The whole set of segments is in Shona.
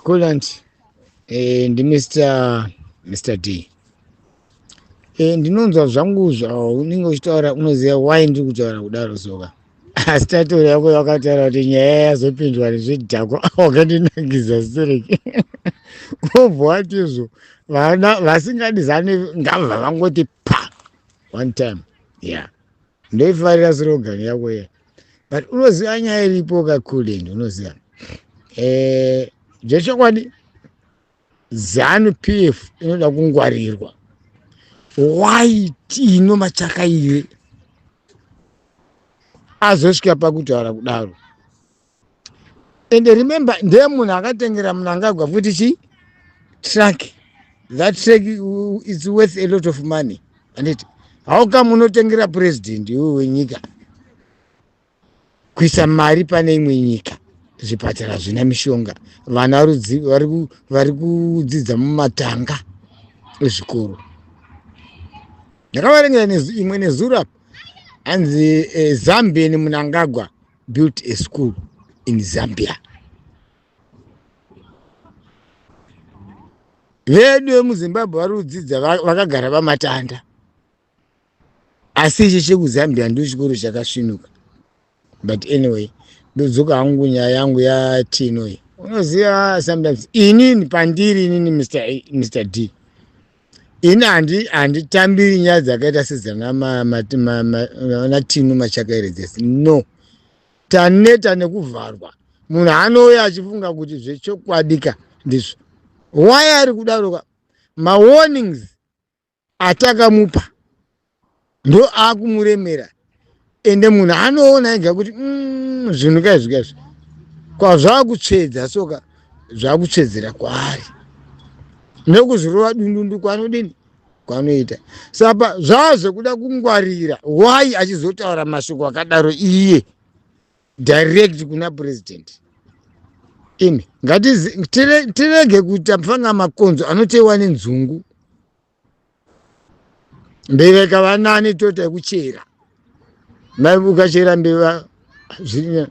Coolant, ndi Mr D. Ndinonzwa zvangu zvaunenge uchitaura. Unoziva why ndiri kutaura kudaro soka? Asi tatori yako yakataura kuti nyaya yazopindwa nezvidhakwa, wakandinakidza stereki. Wobva watizvo vana vasingadi ZANU ngabva vangoti pa one time. Yeah, ndoifarira slogan yako iya, but unoziva nyaya iripo kaCoolant? Unoziva, zvechokwadi ZANU PF inoda kungwarirwa. Why Tino Machakaire azosvika pakutaura kudaro? And remember, ndeye munhu akatengera Mnangagwa futi chi truck. That truck is worth a lot of money, anditi? How come unotengera president iwe wenyika, kuisa mari pane imwe nyika, zvipatara zvina mishonga, vana vari kudzidza mumatanga ezvikoro? Ndakaverengera imwe nezuro apa, hanzi Zambian Mnangagwa built a school in Zambia. Vedu vemuZimbabwe vari kudzidza vakagara pamatanda, asi ichi chekuZambia ndo chikoro chakasvinuka. But anyway, ndodzoka hangu nyaya yangu yaTino iyi. Unoziva, sometimes inini pandiri, inini Mr D, ini handitambiri nyaya dzakaita sedzana Tino Machakaire dzese. No, taneta nekuvharwa. Munhu anouya achifunga kuti zvechokwadika ndizvo. Why ari kudaroka? Mawarnings atakamupa ndo akumuremera. Ende munhu anoona ega kuti zvinhu kaizvi kaizvi kwazvakutsvedza soka, zvakutsvedzera kwaari nekuzvirova dundundu kwanodini kwanoita. Saka zvazvekuda kungwarira. Why achizotaura mashoko akadaro iye direct kuna president? Imi ngatirege kuita mufanga makonzo anoteiwa nenzungu. Mbeva ikava nani, tota yekuchera. Mai, ukachera mbeva zviri,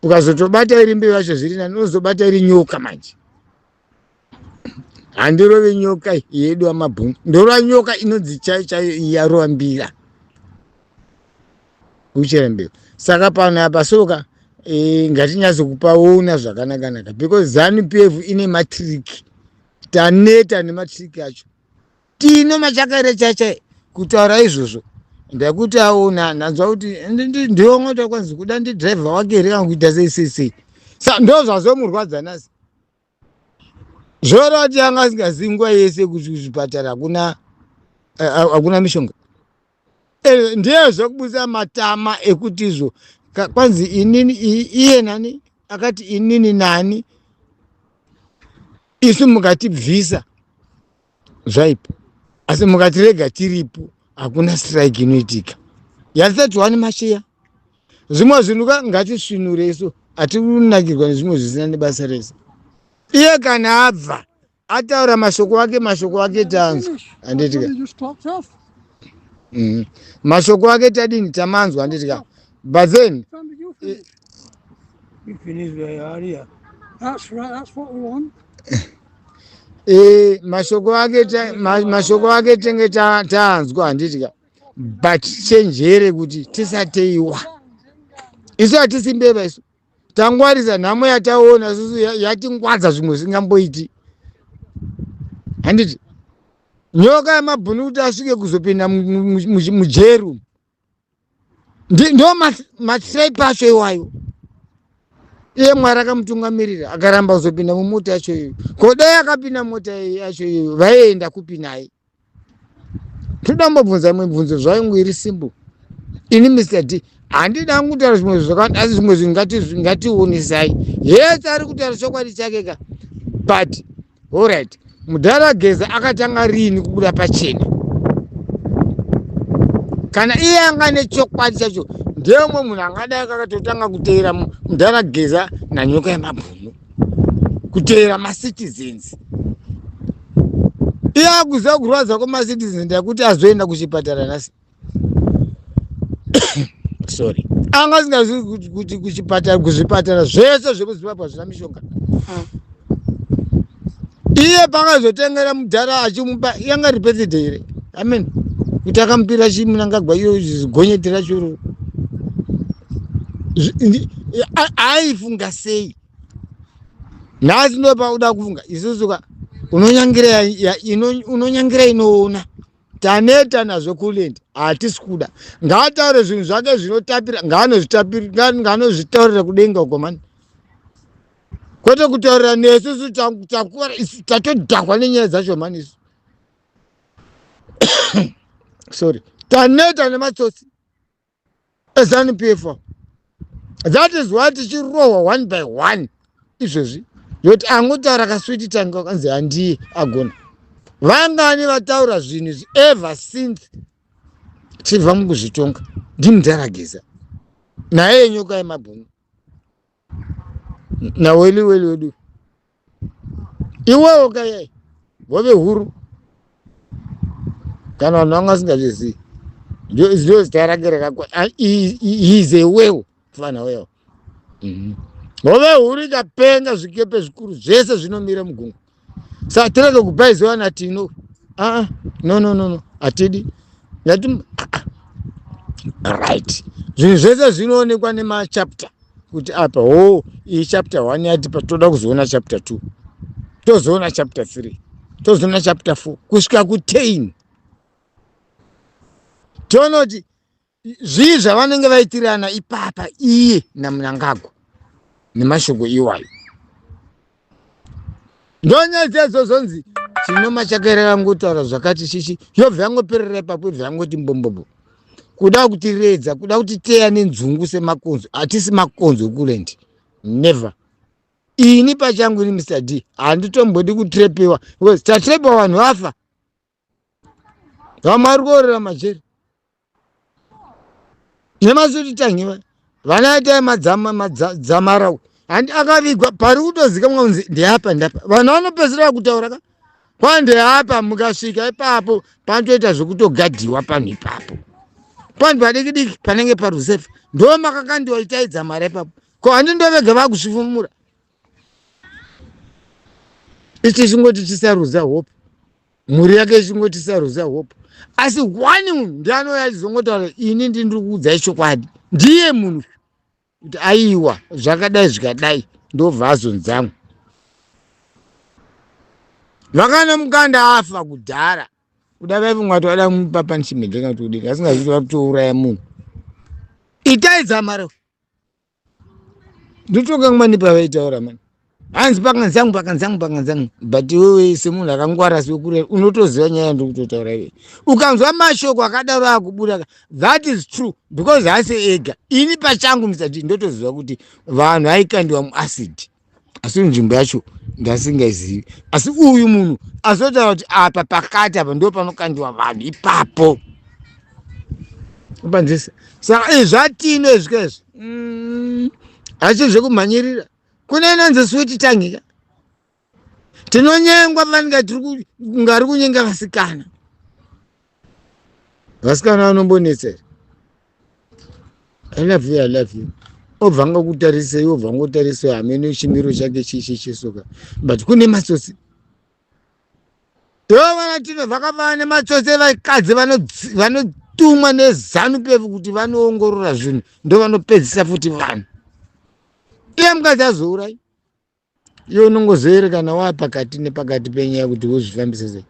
ukazotobata iri mbeva yacho zviri nani, unozobata iri nyoka. Manje handirove nyoka yedu amabhunu, ndorova nyoka inonzi chaiyo chaiyo yarova mbira kuchera mbeva. Saka pano apa soka, ngatinyatsokupaona zvakanakanaka, because ZANU PF ine matricks. Taneta nematricks acho. Tino Machakaire chachai kutaura izvozvo, ndakuti aona, ndanzwa kuti ndiwongota kwanzi kuda ndidhiraivha wake here kana kuita sei sei sei. Sa ndo zvazomurwadza nhasi. Zvoreva kuti anga asingazivi nguva yese kuti kuzvipatara hakuna mishonga. Ndiye zvekubudisa matama ekuti izvo kwanzi inini, iye nani akati inini nani, isu mukatibvisa zvaipo, asi mukatirega tiripo hakuna strike inoitika ya31 masheya. Zvimwe zvinhu ka ngatisvinure isu, hatikunakirwa nezvimwe zvisina nebasa rese. Iye kana abva ataura mashoko ake tanzwa, handitika? You just clocked off. Mashoko ake tadini? Tamanzwa, handitika? But then Time did you finish? You finished very earlier. That's right. That's what we want. Mashoko ake tenge taanzwa, handitika? But chenjere kuti tisateiwa. Isu hatisi mbeva, isu tangwarisa. Nhamo yataona isusu yatingwadza zvimwe zvisingamboiti, handiti? Nyoka yemabhunu kuti asvike kuzopinda mujeru, ndo matripe acho iwayo. Iye Mwari akamutungamirira, akaramba kuzopinda mumota yacho iyoyo. Ko dai akapinda mota yacho iyoyo, vaienda kupi naye? Toda mbobvunza imwe mibvunzo zvayo iri simple. Ini Mr D handida kutaura zvimwe zvakawanda, asi zvimwe zvinhu ngationesai. Yese ari kutaura chokwadi chake ka, but alright, mudhara Geza akatanga rini kubuda pachena? Kana iye anga nechokwadi chacho, ndeumwe munhu angadai akatotanga kuteera mudhara Geza nanyoka yemabhunu, kuteera macitizens. Iye akuziva kurwadza kwemacitizens ndakuti azoenda kuchipatara nhasi. Sorry, anga asingazivi kuti kuchipatara, kuzvipatara zvese zvekuZimbabwe hazvina mishonga. Iye pakazotengera mudhara achimupa yanga ri birthday here? Amen. Kuti akamupira chimunangagwa iyo gonyeti racho aifunga sei? Nhasi ndopauda kufunga isusu ka unonyangira unonyangira inoona taneta nazvo kulend hatisi kuda ngaataure zvinhu zvake zvinotapira ngaanozvitaurira kudenga uko mani kwete kutaurira nesu su takuvara isu tatodhakwa nenyaya dzacho mani isu sorry taneta nematsotsi eZanu PF. That is why tichirohwa one by one izvezvi yokuti angotaura kaswiti tanga kanzi handiye agona. Vangani vataura zvinhu izvi ever since tibva mukuzvitonga? Ndimudharageza naye nyoka yemabhunu naweli weli wedu iwewo kayai vove huru kana vanhu vanga vasingazvizivi ndo zita rake rakakwa is a well fana wewo hove huru ikapenga zvikepe zvikuru zvese zvinomira mugungwa. Saka tirege kubhaiziwa natino aa no no no no hatidi ngati right zvinhu zvese zvinoonekwa nemachapter kuti apa ho iyi chapter 1 yatipa toda kuzoona chapter 2, tozoona chapter 3, tozoona chapter 4 kusvika ku10 tonoti zvii zvavanenge vaitirana ipapa iye naMunangagwa nemashoko iwayo. Ndonyaya dzedzo zonzi chinoma chakerera ngotaura zvakati chichi yobva yangoperera ipapo, ibva yangoti mbombobo kuda kutiredza, kuda kutiteya nenzungu semakonzo. Hatisi makonzo kulendi, never. Ini pachangu ini Mr D handitombodi kutrepewa because tatrepewa vanhu vafa, vamwe vari kuorera majeri nemasuti tangiva vana itai madzamara handi akavigwa pari kutozikamwa kunzi ndeapa ndapa. Vanhu vanopedzisira kutaura ka kwandeapa mukasvika ipapo panotoita zvekutogadhiwa panhu ipapo, panhu padiki diki panenge parusefa ndo makakandiwa itai dzamara ipapo. Ko handi ndovega vakusvifumura ichi chingoti chisaruza hope, mhuri yake ichingoti saruza hope, asi one munhu ndianouya achizongotaura ini ndindiri kuudzai chokwadi, ndiye munhu kuti aiwa zvakadai zvikadai, ndobva azonzamwe vakana mukanda afa kudhara. Kuda vaifunga kuti vada kumupa punishment kana kuti kudini, asingazivi kuti vakutouraya munhu. Itai dzamara ndotokangwani pavaitaura mani hanzi pakanzangu pakanzangu pakanzangu, but iwewe semunhu akangwara sekure unotoziva nyaya ndiri kutotaura iwe. Ukanzwa mashoko akadaro akubuda, that is true because haasi ega. Ini pachangu musati ndotoziva kuti vanhu aikandiwa muacid, asi nzvimbo yacho ndasingaizivi, asi uyu munhu azotaura kuti apa pakati apa ndo panokandiwa vanhu ipapo upanzisa. Saka izvi zvatino izvi kaizvi asi zvekumhanyirira kune inonzi switi tangika tinonyengwa fanika tiri ngari kunyenga vasikana. Vasikana vanombonetsera "I love you, I love you", obva ngokutarisei, obva ngotarisei hamene chimiro chake chichi chisoka, but kune matsotsi ivo vana tino vakafanana nematsotsi evakadzi vanotumwa neZanu PF kuti vanoongorora zvinhu, ndo vanopedzisa futi vanhu. Iye mukadzi azourai iwe unongozoerekana waa pakati nepakati penyaya kuti wozvifambisa sei.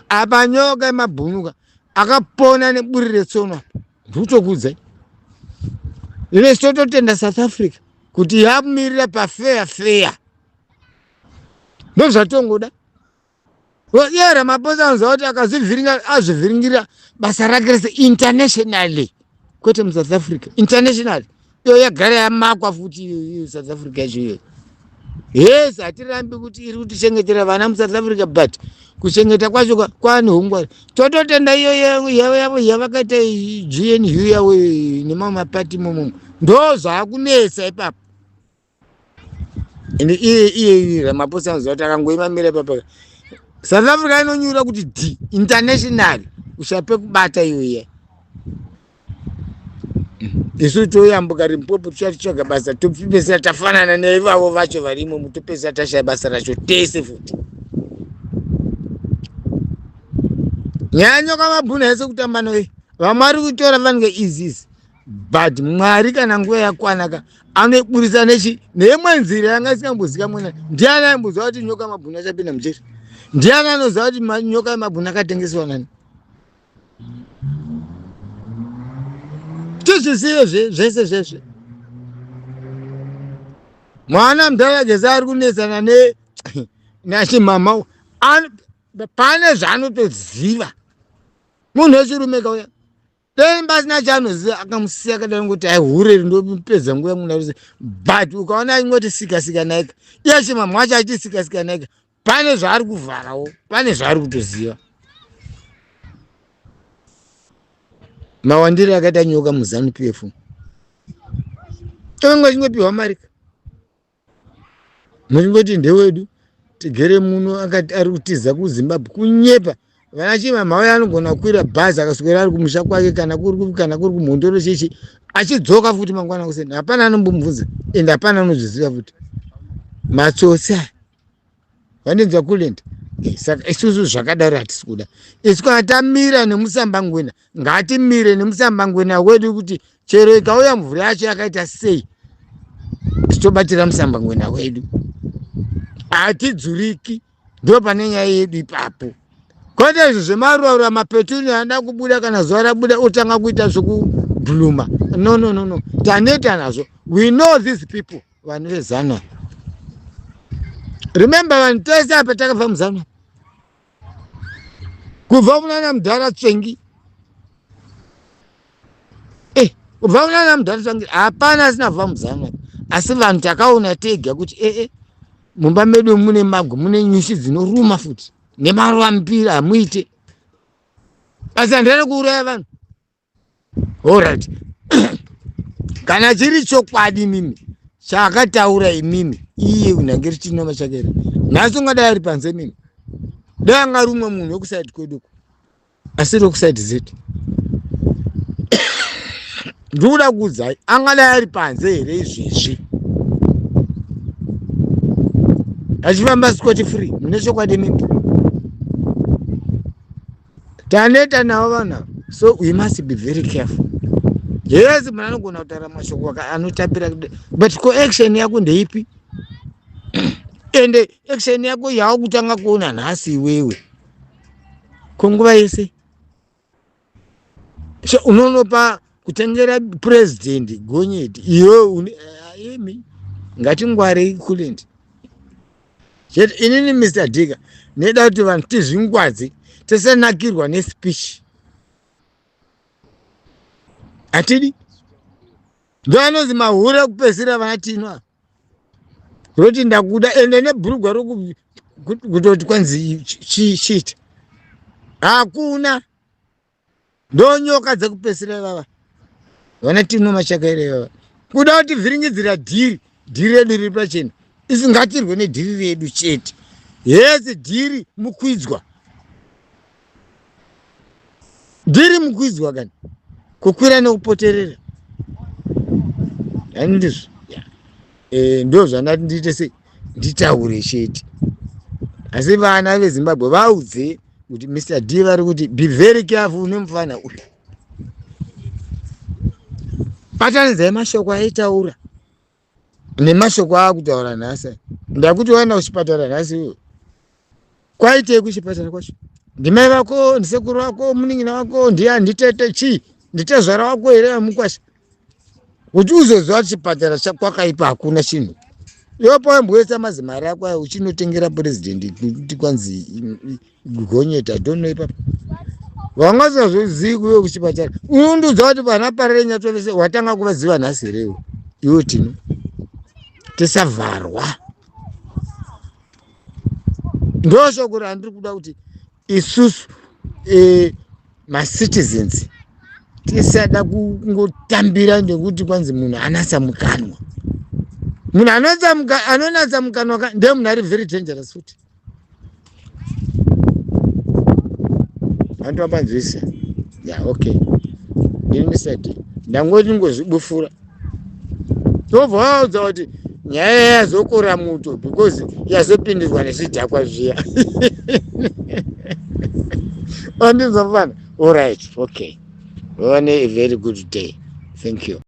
Apa nyoka yemabhunuka akapona neburi retsono apa ndikutokuudzai ine tototenda South Africa kuti yamirira pafair fair, ndozvatongoda. Iye Ramaphosa anoziva kuti akazvivhiringa azvivhiringira basa rake rese internationally, kwete muSouth Africa, internationally iyo yagara yamakwa futi iyo South Africa yacho iyoyo. Yes, hatirambi kuti iri kutichengetera vana muSouth Africa, but kuchengeta kwacho kwaane ungwari. Tototenda iyo yavo yavakaita GNU yavo nemamwe mapati imomo, ndo zvaakunetsa ipapo. Ende iye iye Ramaphosa anoziva kuti akangoimamira ipapa South Africa inonyura kuti d international ushape kubata iyo iya. Isu toyambuka Limpopo tichati basa, topedzisira tafanana neivavo vacho varimo, topedzisira tashaya basa racho tese futi. Nyaya nyoka mabhunu haisi kutamba noye. Vamwe vari kutora vanenge izizi, but Mwari kana nguva yakwanaka anoiburisa nechi neimwe nzira yanga isingambozikamwe. Na ndiani aimboziva kuti nyoka mabhunu achapinda mujeri? Ndiani anoziva kuti nyoka yemabhunu akatengesewa nani? Tizvizive zvese zvese. Mwana mudhara Geza ari kunetsana ne nachimama, pane zvaanotoziva. Munhu wechirume kauya dai pasina chaanoziva, akamusiya akadai ngoti aihure, ndopedza nguva yangu naruse. But ukaona achingoti sika sika naika, iye chimama wacho achiti sika sika naika, pane zvaari kuvharawo, pane zvaari kutoziva. Mawandiro akaita nyoka muZANU PF, tonga achingopiwa marika, muchingoti ndewedu, tigere muno. Akati ari kutiza kuZimbabwe, kunyepa. Vana chimama vaya anogona kukwira bhazi akaswera ari kumusha kwake, kana kuri kana kuri kumhondoro chichi, achidzoka futi mangwana kuseni. Hapana anombomubvunza, ende hapana anozviziva futi. Matsotsi aya, vandinzwa kulend. Saka isusu zvakadaro hatisi kuda. Isu kana tamira nemusambangwena, ngatimire nemusambangwena wedu, kuti chero ikauya mvura yacho yakaita sei, tichobatira musambangwena wedu, hatidzuriki. Ndo pane nyaya yedu ipapo, kwete izvo zvemaruva mapetunia anoda kubuda. Kana zuva rabuda otanga kuita zvekublooma. No, no, no, no, taneta nazvo. We know these people, vanhu veZANU. Remember, vanhu tese apa takabva muZANU, kubva kunana mudhara Tsvengi, kubva kunana mudhara Tsvengi, hapana asina kubva muZANU. Asi vanhu takaona tega kuti ee, mumba medu mune mago, mune nyuchi dzinoruma futi nemaruva mupira hamuite. Asi handina kuuraya vanhu. Alright, kana chiri chokwadi mimi chakataura imimi, iye unhangeri chinoma chakere nhasi ungadai ari panze mimi, dai anga ari umwe munhu wekusaidi kweduko, asiri wekusaidi zetu. Ndikuda kuudzai, angadai ari panze here izvezvi achifamba scot free? Mune chokwadi mimi? Taneta navo vanhu ava, so we must be very careful. Yes, munhu anogona kutaura mashoko anotapira, but ko action yako ndeipi? Ende action yako yaakutanga kuona nhasi iwewe, ko nguva yese so unonopa kutengera purezidendi gonyeti iwe? Imi ngatingwarei kulend chete. Inini Mr Dika neda kuti vanhu tizvingwadze, tisanakirwa nespeech. Hatidi ndo anonzi mahure ekupedzisira. Vana Tino roti ndakuda, ende nebhurugwa rokutoti kwanzi chiita hakuna. Ndo nyoka dzekupedzisira ivava, vana Tino Machakaire ivava, kuda kuti vhiringidzira dhiri. Dhiri redu riri pachena, isi ngatirwe nedhiri redu chete. Yes, dhiri mukwidzwa, dhiri mukwidzwa kani kukwira nekupoterera, yani ndizvo. Ndo zvandati ndiite sei, nditaure chete. Asi vana veZimbabwe vaudze kuti Mr D vari kuti be very careful nemufana uyu. Batanidzai mashoko aitaura nemashoko aakutaura nhasi. Ndakuti waenda kuchipatara nhasi iwe, kwaitei kuchipatara kwacho? Ndimai vako, ndisekuru vako, munin'ina wako, ndiya, nditete, chii, nditezvara wako here amukwasha, kuti uzoziva kuti chipatara kwakaipa, hakuna chinhu? Iwe pawamboisa mazimari ako ayo uchinotengera purezidendi kuti kwanzi gonyeta, don't know ipapo vanga usingazvizivi. Kuve kuchipatara unondiudza kuti vana Parirenyatwa vese watanga kuvaziva nhasi here iwe? Iwe Tino, tisavharwa. Ndoshoko randiri kuda kuti isusu macitizens tisada kungotambira nekuti kwanzi munhu anatsa mukanwa. Munhu anonatsa mukanwa ndiye munhu ari very dangerous futi. Andiwambanzwisa ya? Okay, ndini Mr D, ndangoti ngozvibufura, tobva waudza kuti nyaya yazokora muto because yazopindirwa nezvidhakwa zviya. Andinzwa mfana. All right, okay, one a very good day. Thank you.